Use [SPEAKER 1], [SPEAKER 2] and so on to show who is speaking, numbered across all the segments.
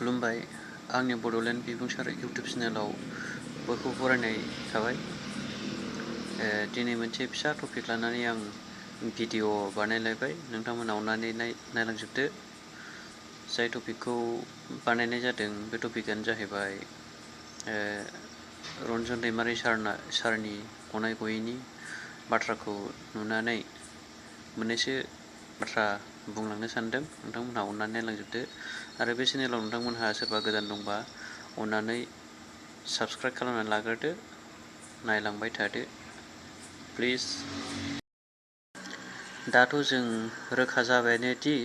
[SPEAKER 1] खुलुमबाय आंनि बड'लेण्ड बिबुंसार इउटुब चेनेलाव बयखौबो बरायनाय थाबाय। दिनै मोनसे फिसा टपिक लानानै आं भिडिअ बानायलायबाय, नोंथांमोना अननानै नायलांजोबदो। जाय टपिकखौ बानायनाय जादों बे टपिकआनो जाहैबाय रन्जन दैमारि सारनि गनाय गयैनि बाथ्राखौ नुनानै मोननैसो बाथ्रा बुंलांनो सानदों। नोंथांमोनहा अननानै नायलांजोबदो आरो बे चेनेलाव नोंथांमोनहा सोरबा गोदान दंबा अननानै साबस्क्राइब खालामनानै लाग्रोदो, नायलांबाय थादो प्लिज। दाथ' जों रोखा जाबायानो दि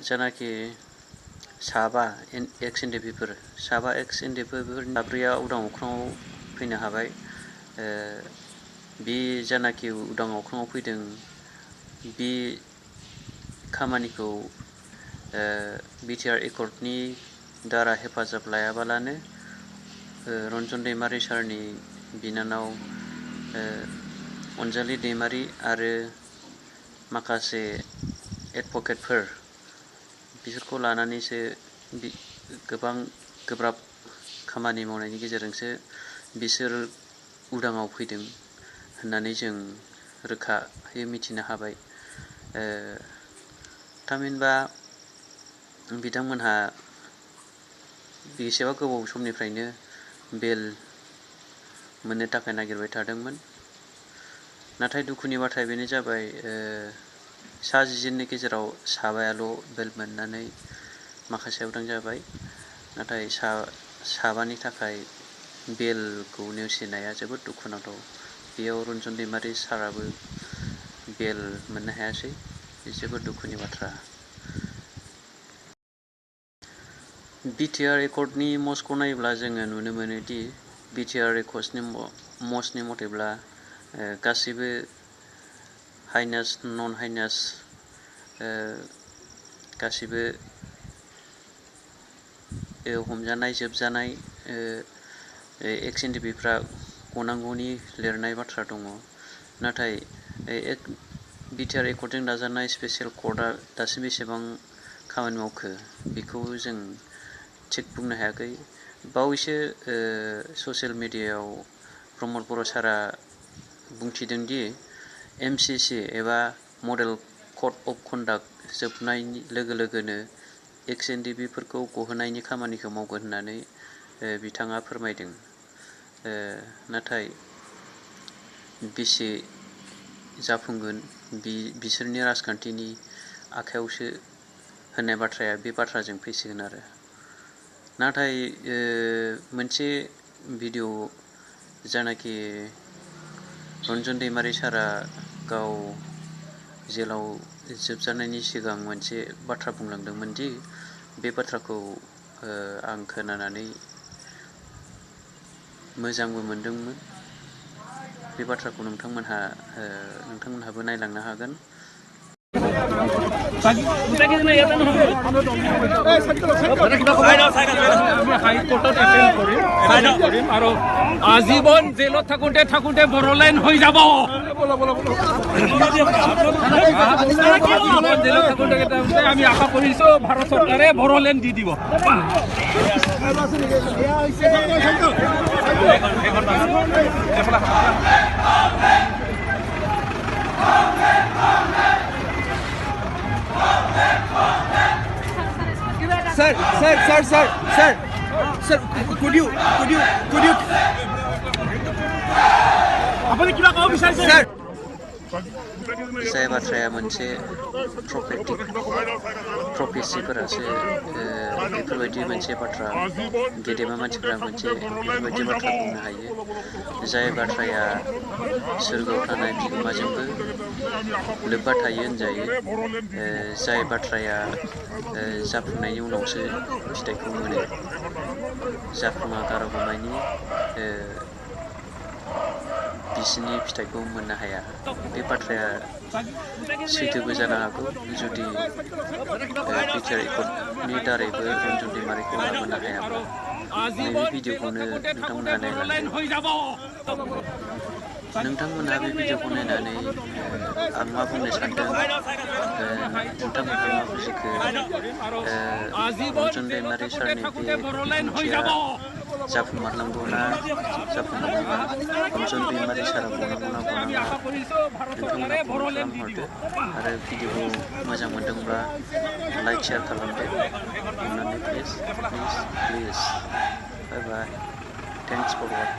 [SPEAKER 1] जानाखि साबा एक्स एनडिएफिफोर साब्रैया उदां अख्राङाव फैनो हाबाय। बे जानाखि उदां अख्राङाव फैदों बे खामानिखौ बिटिआर एकर्डनि दारा हेफाजाब लायाबालानो रन्जन दैमारि सारनि बिनानाव अनजालि दैमारि आरो माखासे एडभकेटफोर बिसोरखौ लानानैसो गोबां गोब्राब खामानि मावनायनि गेजेरजोंसो बिसोर उदाङाव फैदों होननानै जों रोखायै मिथिनो हाबाय। थामहिनबा बिथांमोनहा बेसेबा गोबाव समनिफ्रायनो बेल मोननो थाखाय नागिरबाय थादोंमोन। नाथाय दुखुनि बाथ्राया बेनो जाबाय, सा 10 गेजेराव साबायाल' बेल मोननानै माखासेया उदां जाबाय। नाथाय साबानि थाखाय बेलखौ नेवसिनाया जोबोद दुखुनांथाव। बेयाव रन्जन दैमारि साराबो बेल मोननो हायासै, जोबोद दुखुनि बाथ्रा। बिटिआर एकर्डनि मस्टखौ नायोब्ला जोङो नुनो मोनो दि बिटिआर एकर्डनि मस्टनि मथेब्ला गासैबो हाइनास नन हाइनास गासैबो हमजानाय जोबजानाय एक्स एनडिएफिफ्रा गनांगौनि लिरनाय बाथ्रा दङ। नाथाय बिटिआर एकर्डजों दाजानाय स्पेसियेल कर्टआ दासिम बेसेबां खामानि मावखो बेखौ जों थिग बुंनो हायाखै। बावैसो ससियेल मिडियायाव प्रमद बर' सारा बुंथिदों दि एमसिसि एबा मडेल कड अफ कन्डाक्ट जोबनायनि लोगो लोगोनो एक्स एनडिएफिफोरखौ गहोनायनि खामानिखौ मावगोन होननानै बिथाङा फोरमायदों। नाथाय बेसे जाफुंगोन बिसोरनि राजखान्थिनि आखायावसो होननाय बाथ्राया बे बाथ्राजों फैसिगोन आरो। नाथाय मोनसे भिडिअ जानाखि रन्जन दैमारि सारा गाव जेलाव जोबजानायनि सिगां मोनसे बाथ्रा बुंलांदोंमोन दि बे बाथ्राखौ आं खोनानानै मोजांबो मोनदोंमोन। बे बाथ्राखौ नोंथांमोनहाबो नायलांनो हागोन।
[SPEAKER 2] আজীবন জেলত থাকোঁতে থাকোঁতে বড়োলেণ্ড হৈ যাব। আজীবন জেলত থাকোঁতে আমি আশা কৰিছোঁ ভাৰত চৰকাৰে বড়োলেণ্ড দি দিব।
[SPEAKER 3] Sir, could you? Sir.
[SPEAKER 1] जाय बाथ्राया मोनसे प्रफेसिफोरासो बेफोरबायदि मोनसे बाथ्रा, गेदेमा मानसिफोरा मोनसे बेफोरबायदि बाथ्रा बुंनो हायो। जाय बाथ्राया सोरगोआव थानाय बिगोमाजोंबो लोब्बा थायो होनजायो। जाय बाथ्राया जाफुंनायनि उनावसो फिथाइखौ मोनो, जाफुङा गारगौमानि बिसिनि फिथाइखौ मोननो हाया। बे बाथ्राया सैथोबो जानो हागौ जुदि बिटिआर एकर्डनि दारैबो रन्जन दैमारिखौ लाबोनो हायाब्ला। नैबे भिडिअखौनो नोंथांमोनहा नायलांदो। नोंथांमोना बे भिडिअखौ नायनानै आं मा बुंनो सानदों नोंथांमोनहा मा बुजिखो रन्जन दैमारि सारनि बे बिबुंथिया जाफुंमारनांगौ ना जाफुंमारनाङा रन्जन दैमारि सारा गनांगौ ना गनाङा नोंथांमोना कमेन्ट खालामहरदो आरो भिडिअखौ मोजां मोनदोंब्ला लाइक शेयार खालामदो अननानै please bye bye thanks for watch